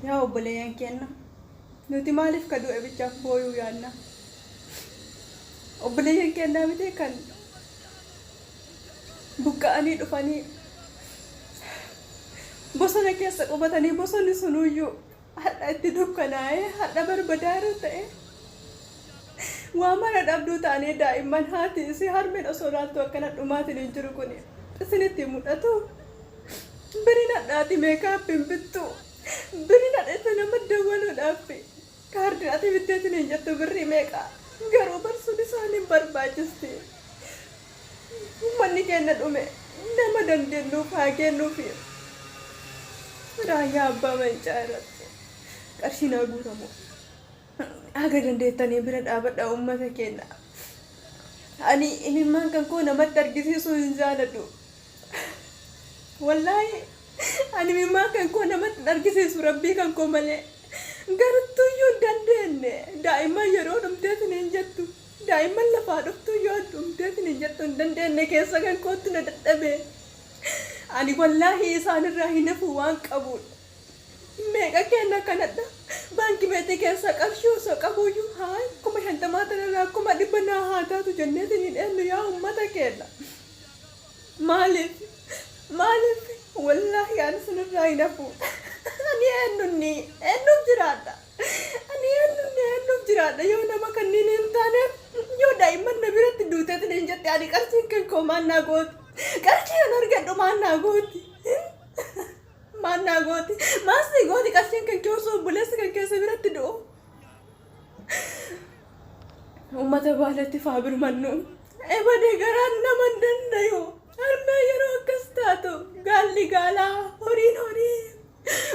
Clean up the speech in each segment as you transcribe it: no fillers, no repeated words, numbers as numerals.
Yaa obboleeyyan keenna, nuti maaliif ka du'e bichaaf booyuu yaanna? Obboleeyyan keennaa miti kan buqqa'anii dhufanii bosona keessa qubatanii bosonni sunuyyuu hadha itti dukkanaa'ee hadha barbadaa yeroo ta'e waa mara dhabduu ta'anii daa'imman haati isii harmeen osoo laaltuu akkana dhumaatiin hin jiru kun isinitti hin mul'atu. Biriin hadhaati meekaappii hin bittu. Biriin hadheessa nama dawwaluudhaaf kaardiin ati bitteetiin hin jettu birrii meeqa. Garuu barsuun isaan hin barbaachisti. Uummanni keenya dhume nama dandeenyuuf haa kennuufi. Raayyaa Abbaa Mancaa irratti qarshiin haa guutamu. Haga dandeettanii bira dhaabadha uummata keenya. Ani imimmaan kan koo namatti argisiisuu hin jaaladhu. Wallaahi ani imimmaan kan koo namatti hin argisiisu rabbii kan koo malee. Gartuyyuu hin dandeenye daa'imman yeroo dhumteetiin hin jettu. Daa'imman lafaa dhuftuu yoo dhumteetiin hin jettu hin dandeenye keessa kan kootti na dadhabe. Ani wallaahi isaanirraa hin hafu waan qabuudha. Meeqa keenya kanadha. Baankii beetii keessaa qarshii osoo qabuyyuu haa 50,000 tanarraa 100,000 naa haa taatu jenneetiin hin eenyu yaa uummata keenya. Maaliif? Maaliif? Wallaahi ani sinirraa hin hafu. Ani eenyunni? Eenyuuf jiraadha? Ani eenyunni eenyuuf jiraadha? Yoo nama kanneen hin taaneef yoo daa'imman na biratti duuteetiin hin jette ani qarshiin kan koo maal naa gooti? Qarshii an argadhu maal naa gooti? Maal naa gooti? Maal si gooti qarshiin kan kee osoo obboleessi kan keessa biratti du'u? Uummata Baaleetti faa birmannu. Ebade garaan nama hin dandayu. Harmee yeroo akkas taatu gaalli gaalaa horiin horii.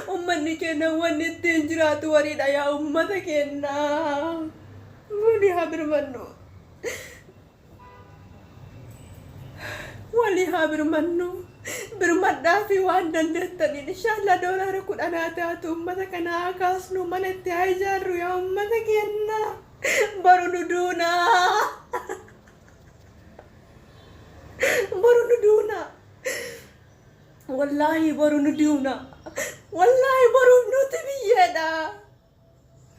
Uummanni keenya wanni ittiin jiraatu horiidha yaa uummata keenya. Walii haa birmannu. Walii haa birmannu. Birmadhaa fi waan dandeettaniin inshallah doolaara 10 haa taatu uummata kana haa kaasnu mana itti haa ijaarru yaa uummata keenya. Boru nu duuna. Boru nu duuna. Wallaahi boru nu duuna. Wallaahi boru nuti biyyeedha.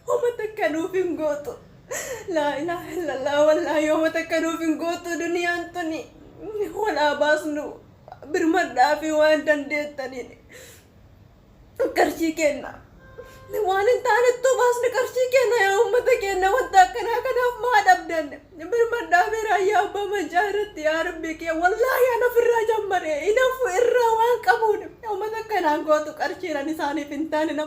Homa takka nuuf hin gootu. Laa ilaaha illallah wallaahi homa takka nuuf hin gootu duniyaan tuni. Walaa baasnu birmadhaa fi waan dandeettaniin qarshii kenna. Waan hin taanettuu baasne qarshii kenna yaa uummata kenna wanta akkanaa kanaaf maa dhabdan. Birmadhaa fi Raayyaa Abbaa Mancaa irratti yaa Rabbii kee wallaahi an ofirraa jammare inafu irraa waan qabuun uummata akkanaan gootu qarshiin an isaaniif hin taane.